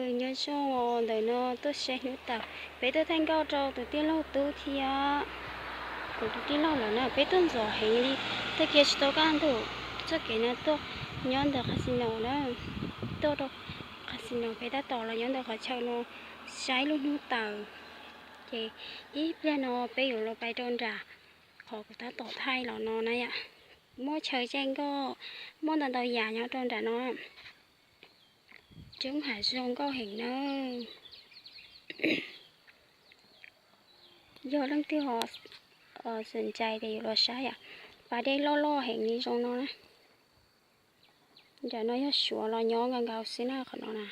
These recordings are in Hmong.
Nyob zoo ntawm no tuaj saib hnub tawm, peb tuaj thaij nkauj rau tus tij laug Tub thiab kuv tus tij laug lawm na. Peb tuaj ntxov heev li, tuaj kiag tsis tau kaj ntug. Txoj kev no tuaj nyob ntawm casino na, tuaj rau casino peb tab tom los nyob ntawm qhov chaw no saib lub hnub tawm. Ces ib pliag no peb yuav los pais rau nram qhov kuv tab tom thaij los no na yom. Muaj chaw caij nkoj, muaj ntau ntau yam nyob rau nram no. Coob heev, zoo nkauj heev na. Yog leej twg ho xom ncais ces yuav los saib yom. Pas dej loj loj heev li zoo no na. Nram no yog Suav los nyob nkaus nkaus xwb na qhov no na.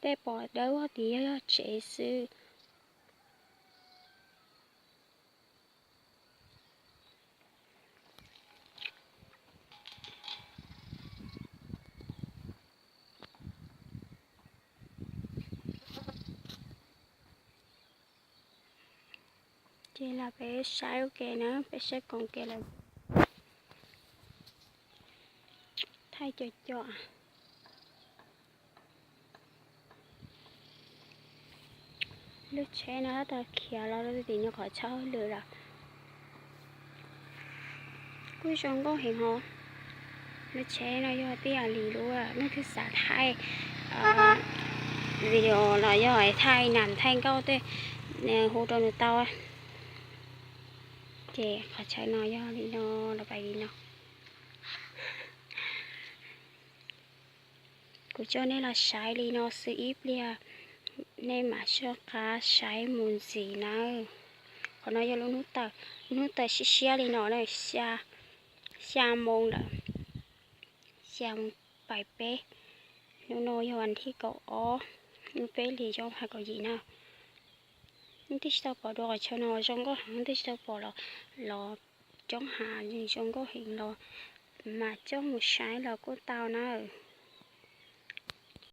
Tej pom dawb vog tid yog yog tsev xwb. Ces los peb saib ua ke na, peb saib koom ke lawm. Thaij co co. Lub tsheb no tab tom khiav los rau tim no qhov tshaj hauj lwm lawm. Kuj zoo nkauj heev hos. Lub tsheb no yog tij Am Lis lub, leej twg xav thaij video los yog thaij nam thaij nkauj tej, hu rau nws tau. Ces qhov chaw no yog li no, los pais li no. Kuv coj nej los saib li no xwb ib pliag, nej mam soj qab saib mus ntxiv nawb. Qhov no yog lub hnub tawm, lub hnub tawm siab siab li no na, xya moo lawm, xya moo pais peb. Hnub no yog vas thib kaum ob, hnub peb hlis xyoo hais kaum yim na. Leej twg tsis tau pom dua qhov chaw no zoo nkauj heev, leej twg tsis tau pom los, los coob heev, zoo nkauj heev los mas coj mus saib los kuj tau na.